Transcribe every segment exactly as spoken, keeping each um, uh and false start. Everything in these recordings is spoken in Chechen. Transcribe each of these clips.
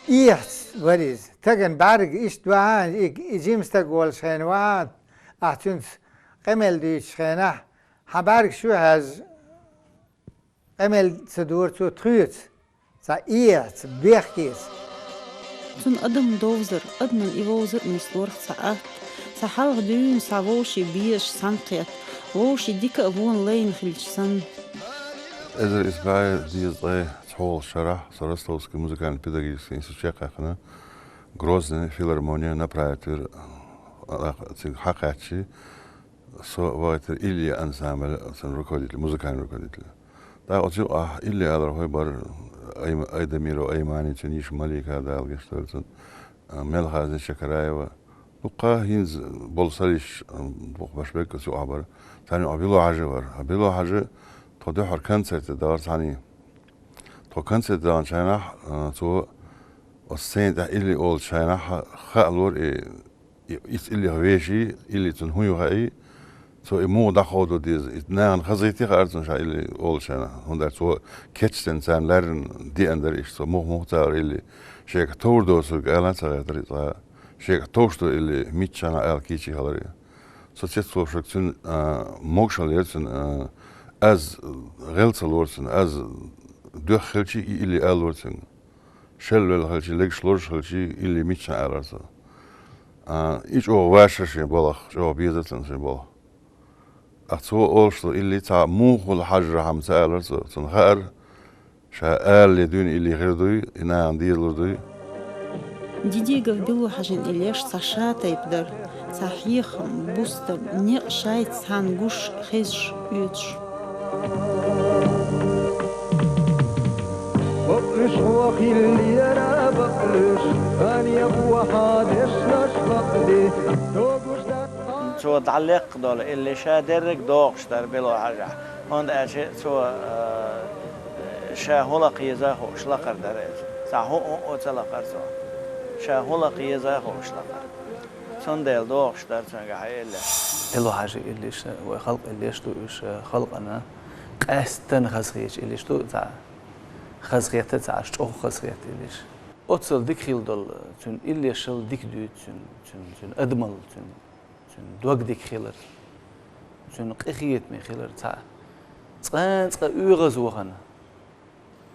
Эхьц вар иза. Таган бӀаьрг иштта ваха, и, и жима стаг волчу хенахь ваха, ахь цуьнца къамел дуьйцучу хенахь, хьан бӀаьрг шу хьаьжжа, къамел ца дора цо тхоьца, цхьа эхьца, бехкеца. Цунна адам довзар, адаман и вовзар а нислора цхьа атта, цхьа хьалха дуьйна схьа вовшийн безаш санна кхетта, вовшийн дика а вон лайна хилча санна. Эзар исс бӀе дезткъе цхьалгӀачу шарахь со Ростовский музыкально-педагогический институт чекхъяьккхина, Грозный филармония направить вира, цига хьакхаьччи, со вахийтира Илли ансамбль, цуьнан руководитель, музыкальный руководитель. ТӀаккха оцу юкъахь Илли алархой бара, Айм-, Айдамирова Аймани, цуьнан йиша Малика, Дала гечдойла цунна, а, Мелхазни Чакараева. Дуккха хӀинца болу солисташ, а, бухбаш бегга оцу юкъахь бара. Царна юкъахь Било-Хьажа вара. А Било-Хьажа тхо дуьххьара концерте дахара цхьаьний. Тхо концерте даханчу хенахь, а, цо оцу сцена тӀехь Илли олучу хенахь хаалора и, и, иза Иллиха веший, Илли цунна хӀун ю хаий, цо и муха дӀакховдо деза. И нахана хазахетий хаьара цунна ша Илли олучу хенахь. ХӀунда аьлча цо кечдина царна лаьррина деана дара иштта, цо муха-муха цара Илли шега товр доцург ала ца гӀертара иза. Шега товш ду Илли миччахьа ала кийча хилар. Со цецволуш верг цуьнан, а, могушалла яра цуьнан, а, аз гӀел ца лора цуьнан, аз доьхна хилчий и Илли алора цуьнга. Шел велла хилчий, легаш лозуш хилчий, Илли миччахьа алара цо. А, и чӀогӀа вашара шен балхах, чӀогӀа безара цунна шен балхах. Ткъа цо олуш ду Илли цхьа муха хула хьажархьама ца алара цо. Цунна хаьара, ша алале дуьйна Илли хир дуй, и нахана дезалур дуй. Дидигов Било-Хьажин иллеш цхьа ша тайпа дара, цхьа хьехам, бустам, некъ шайца цхьаьна гуш, хезаш, оьцуш. Бакъ уьш хьо хиллера, бакъ уьш, къанехь ву хьан дешнаш бакъди, догуш дац хьан. Цо дӀалекха долу Илли ша дерриг догӀуш дара Било-Хьажахь, хӀунда аьлча цо, а, ша хӀун лакха еза а хууш лакхара дара иза. Цхьа хӀуъу а ца лакхара цо. Ша хӀун лакха еза а хууш лакхара. Цундела догӀуш дара цуьнгахь Илли. Било-Хьажин иллеш, вай халкъан иллеш ду уьш, халкъана къаьсттина хазахеташ иллеш ду, цхьа хазахета, цхьа аш чӀогӀа хазахета иллеш. Оццул дика хилла долу, цуьнан иллешал дика дуьйцу цуьнан, цуьнан, цуьнан адамалла, цуьнан, цуьнан дог дика хилар, цуьнан къинхетаме хилар цхьа. Цкъа-цкъа оьгӀаз вахана.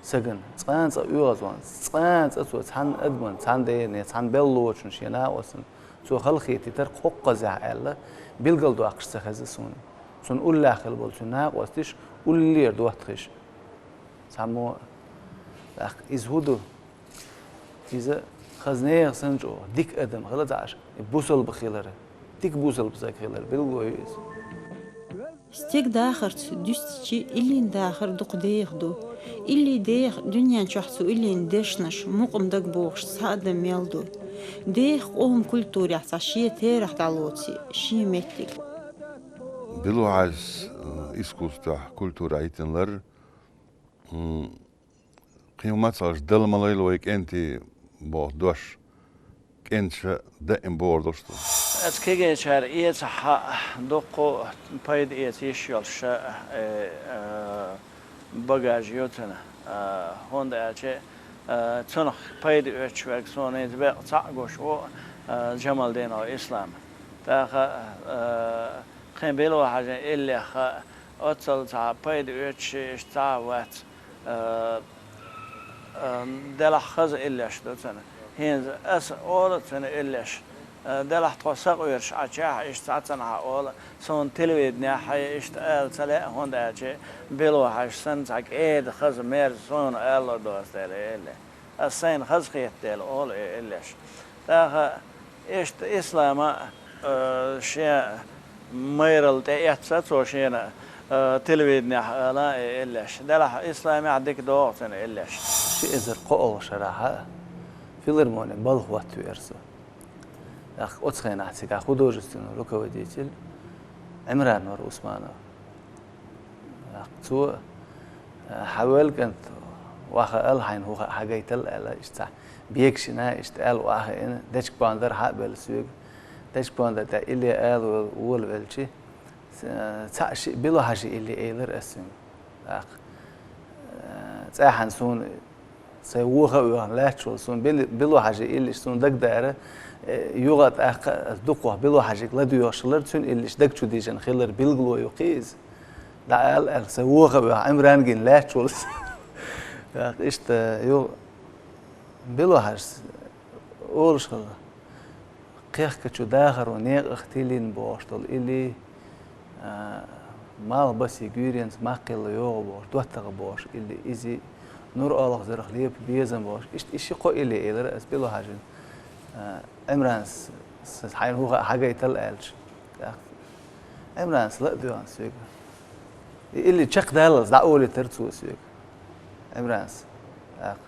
Сагана, цкъа-цкъа оьгӀазван, цкъа-цкъа цо цхьана адаман, цхьана дена, цхьана беллочун шен накъостан цо халахетийтар кхоккхазехь аьлла, билгалдоккхуш ца хеза суна. Цунна уллехь хилла болу цуьнан накъосташ уллера доттагӀаш. Цхьаммо, тӀаккха иза хӀун ду? Иза хаза нехан санна чӀогӀа дика адам хила ца Ӏаш, и бусалба хилар, дика бусалба саг хилар билгало ю иза. Стеган дахарца дуьстичи Иллин дахар дукха деха ду. Иллин деха дуьнен чохь цу Иллин дешнаш мукъам дага бохуш цхьа адам мел ду. Деха къоман культурехь цхьа шен терахь дӀалоций, шен меттиг. Било-Хьажас, э, искусствехь, культурехь йитина лар, м, кхин хӀума ца хууш, Дала ма лойла вай кӀентий боху дош. КӀенташа даим бохур долуш ду. Аса кегийчара эца хьа дуккха пайда эца йиш йолуш ша, э, э, багаж ю цуьнан. Э, хӀунда аьлча, э, цунах пайда оьцуш верг суна иза беккъа цхьаъ гуш ву, э, Джамалдинов Ислам. ТӀаккха, э, кхин Било-Хьажин иллех оццул цхьа пайда оьцуш иштта цхьа а вац. Э, э, делахь хаза иллеш ду цуьнан. ХӀинца аса олу цуьнан иллеш. Э, делахь тхо сакъоьруш Ӏачехь, иштта цхьаццанхьа олу, суна телевиденехь хьай иштта ала ца лаьа, хӀунда аьлча Било-Хьажа санна цхьа кӀеда хаза мерза суна ала доцу дела и илли. Аса сайна хазахетта дела олу и иллеш. ТӀаккха иштта Ислама, э, шен майралла тӀеэцна цо шена, э, телевиденехь ала и иллеш. Делахь Исламехь дика догӀу цуьнан иллеш. Ши эзар кхоалгӀа шарахь филармони балха хӀоттавера со. ТӀаккха оцу хенахь цигахь художественный руководитель Ӏимран вара Усманов. Цо, э, хьан велкӀант ваха ала, хьайна хӀу хаьа, хьан гайтал аьлла, иштта цхьа бегашина, иштта аьлла ваха ина, дечка бандара хьа а белла соьга. Дечка бандара тӀе илли ала вел-, вола велчи, ц-, цхьаъ шиъ Било-Хьажин илли элира ас цуьнга. ТӀаккха, э, цӀехьана суна Сай воха а воьхна лаьтташ волу суна Бил-, Било-Хьажин иллиш суна дагадара, э, юха а тӀаккха а дукхах Било-Хьажига ладоьгӀуш хилар, цуьнан иллиш даг чу дижина хилар билгало ю кхин иза. ДӀаала аьлла, сай воха а воьхна, Ӏимран гина лаьтташ волу. ТӀаккха иштта ю Било-Хьажас олуш хилла. Кхехкачу дахаро некъах тилина бохуш долу илли, а, малхбаси гуьйренца маккхилла йогӀу бохуш, доттагӀа бохуш илли, иза нур олхазарх лепа безам бохуш. Иштта и ши-кхо илли элира ас Било-Хьажина, а, Ӏимранас, ас хьайна хӀун хаьа хьагайтал аьлча. ТӀаккха Ӏимранас ла а доьгӀна соьга. И илли чекхдаллалц дӀаолийтара цо соьга. Ӏимранас. ТӀаккха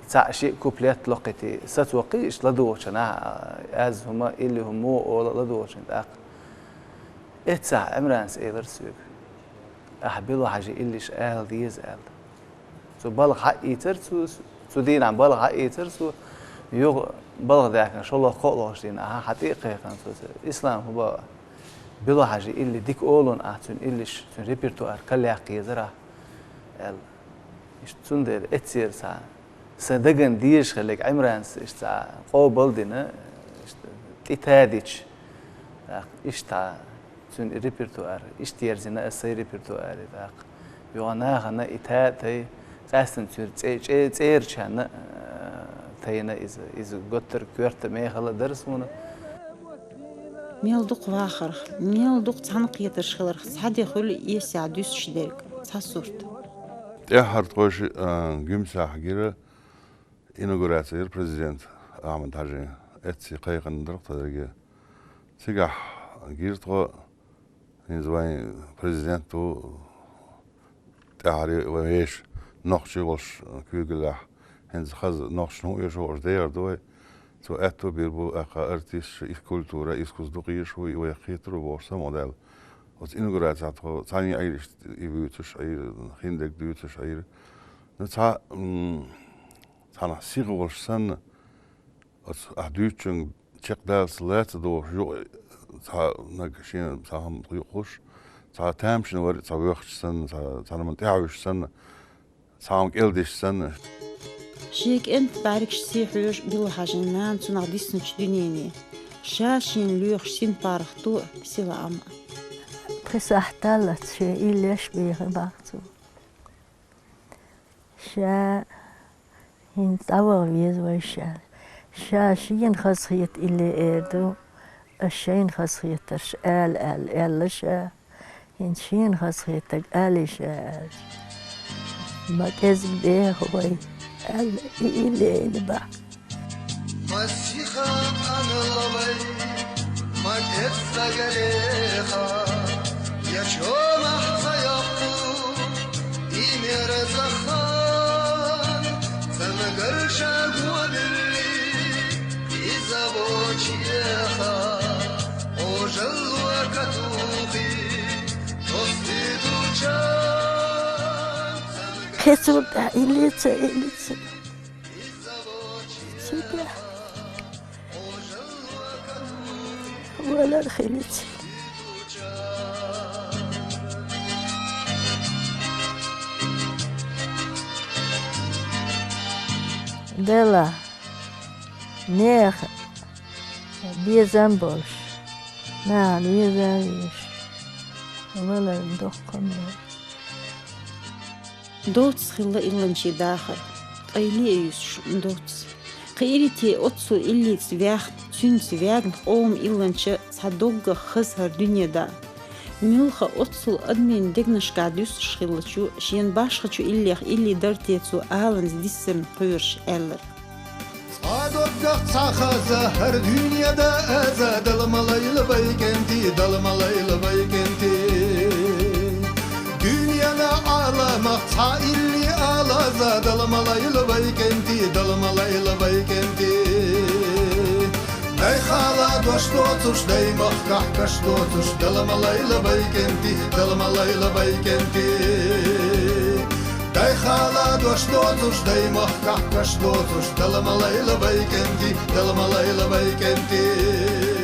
цхьаъ шиъ куплет локхуьйтий, сацо кхий, иштта ладугӀучу нахана, аз хӀума, илли хӀума муха ола ладугӀучу тӀаккха. Эццахь Ӏимранас элира соьга: «Ахьа Било-Хьажин иллиш ала деза», — аьлла. Цо балха хьаийцара цо, цу дийнахь балха хьаийцара цо, юха балха даьхкина шолгӀа-кхоалгӀачу дийнахь, ахьа, хьан тӀе а кхайкхина цо: «Ислам, хӀун боху ахь? Било-Хьажин илли дика олу ахь, цуьнан иллиш, цуьнан репертуар кхаллаккха езара ахь», — аьлла. Иштта цундела эццера цхьа сан дагана дезаш хилларг Ӏимранас иштта цхьа къобал а дина, иштта тӀе тадича, тӀаккха иштта цуьнан репертуар, иштта ерзина ас сайн репертуаре, тӀаккха юха нахана и та а тай, къаьстина цуьнан цӀе-, цӀе-, цӀерачарна, а, тайна иза, иза готтар коьрта мехала а дара суна. Мел дукха вахарх, мел дукха цхьаьнакхетарш хиларх цхьа де хуьлу эсехь дуьсуш дерг, цхьа сурт. ТӀаьххьара тхойша, а, Гуьмсехь гира, инаугураци йира президент Ахьмад-Хьажин, эццахь кхайкхина дара тхо дерриге. Цигахь гира тхо, хӀинца вайн президент ву, тӀаьххьара вайн вешан нохчий волуш куьйгаллехь, хӀинца хаза нохчашна хӀун оьшу бохуш дехар ду вай. Цо аьтто бийр бу, аьлла, артисташ, и культура, искусство дукха оьшу ву, и вайх кхетар ву бохуш самукъадаьлла. Оцу инаугурацехь тхо цхьаьна Ӏийра иштта и вуьйцуш Ӏийра, хиндерг дуьйцуш Ӏийра. Ну, цхьа, м, цхьанхьа сиха волуш санна, оцу ахь дуьйцучуьнга чекхдаллалц лаьцна догӀуш юкъа цхьа наг шена цхьа хӀума юкъахуш, цхьа тамашийна вара, цхьа воьхча санна, цхьа, цхьа хӀуманна тӀаьхьавуьсуш санна, цхьа хӀума кӀелдисча санна. Шен кӀентан бӀаьргаш сий хьоьжу Било-Хьажин нана цунах дисначу дуьнене. Ша шена лоьхуш синпаргӀато, силамо. Пхи сахьт даллалц шен иллеш бехи баха цо. Ша хӀинца дӀаваха веза вай ша. Ша шена хазахета илли эр ду, ас шайна хазахетарш ала аьлла, аьлла ша. ХӀинца шена хазахетарг алий ша аьлла. Ма кӀезиг беха вай, аьлла, и илли эйла баха. Масиха къанлавай, ма кӀезза галеха, я чомахь ца йоккху, и мерза хан, цӀангарша гобилли, иза вочеха, Ӏожалла катухи, тости ду чан, цӀангар- Кхецур тӀехь иллица, иллица. Цигахь валар хилица. Дела, нехан безам болуш, нахана веза а везаш, валар доккха а мел. Доццу хилла илланчийн дахар, къайле а юьсуш, доццу. Кхиирите оццул иллица ваьхна, цуьнца ваьгна къоман илланча цхьа доггах хаза хӀара дуьне дан. Муьлхха оццул адамийн дегнашкахь дуьсуш хиллачу, шена башхачу иллех илли дара те цо аланца диссарна кхоьруш аьлларг. Цкъа доггах цхьа хаза хӀара дуьне дан аза, Дала ма лайла вай кӀентий, Дала ма лайла вай кӀентий. Дуьненан Ӏаламах цхьа илли алаза, Дала ма лайла вай кӀентий, Дала ма лайла вай кӀентий. Дай хала дош доцуш, дай махкахь каш доцуш, Дала ма лайла вай кӀентий, Дала ма лайла вай кӀентий. Дай хала дош доцуш, дай махкахь каш доцуш, Дала ма лайла вай кӀентий, Дала ма лайла вай кӀентий.